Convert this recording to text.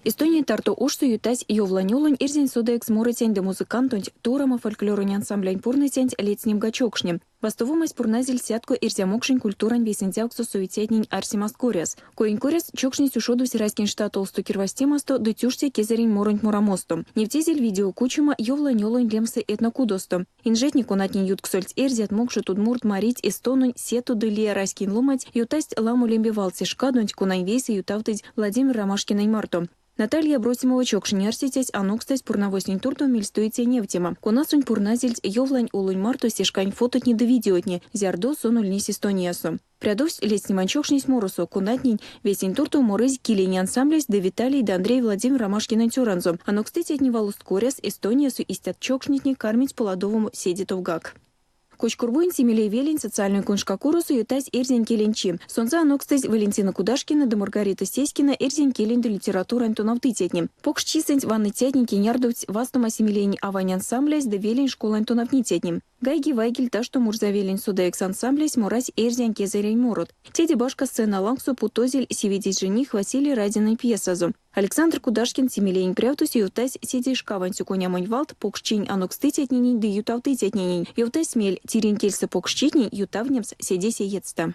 Эстониянь Тарту ошсо ютась Йовлань Олонь эрзянь содавикс морыцянть ды музыкантонть, Торама фольклоронь ансамблянь пурныцянть ледстнемга чокшне. Вастовомась пурназель Сятко эрзя-мокшонь культурань вейсэндявксос совицятнень арсемаст коряс. Коень коряс, чокшнесь ушодовсь раськень штатолсто кирвазтемасто ды Тюштя кезэрень моронть морамосто. Невтезель видеокучома Йовлань Олонь лемсэ этнокудосто. Инжетне, конатнень ютксольть эрзят, мокшот, удмурт, марить, эстононь, сето ды лия раськень ломанть, ёвтасть ламо лембе валт се шкадонть, конань вейсэ ютавтызь Владимир Ромашкинэнь марто. Наталья Абросимова чокшне арсицясь анокстась пурнавозтнень туртов мельстуиця невтема, конасонть пурназельть Йовлань Олонь марто се шкань фототне ды видеотне, зярдо сон ульнесь Эстониясо. Прядовсь ледстнемань чокшнесь моросо, конатнень весень туртов морызь Килейне ансамблясь ды Виталий ды Андрей Владимир Ромашкинэнь цёранзо. Анокстыцятнень валост коряс, Эстониясо истят чокшнетне кармить поладовомо седе товгак. Кочкурбуень Семилей велень социальной куншкакуросо ютась Эрзянь келень чи. Сонзэ анокстызь Валентина Кудашкина ды Маргарита Сеськина эрзянь келень ды литературань тонавтыцятне. Покш чисэнть ваныцятнень кенярдовтсь вастома Семилеень авань ансамблясь ды велень школань тонавтницятне. Гайги вайгель Ташто Мурзавелень содавикс ансамблясь морась эрзянь кезэрень морот. Теде башка сцена лангсо путозель Сиведезь жених Василий Разинэнь пьесазо. Александр Кудашкин Семилеень прявтось ёвтась седейшкавань сюконямонь валт покшчинь анокстыцятненень ды ютавтыцятненень. Ёвтась мель, тиринь кельсэ покшчитнень ютавтнемс седе сеедьстэ.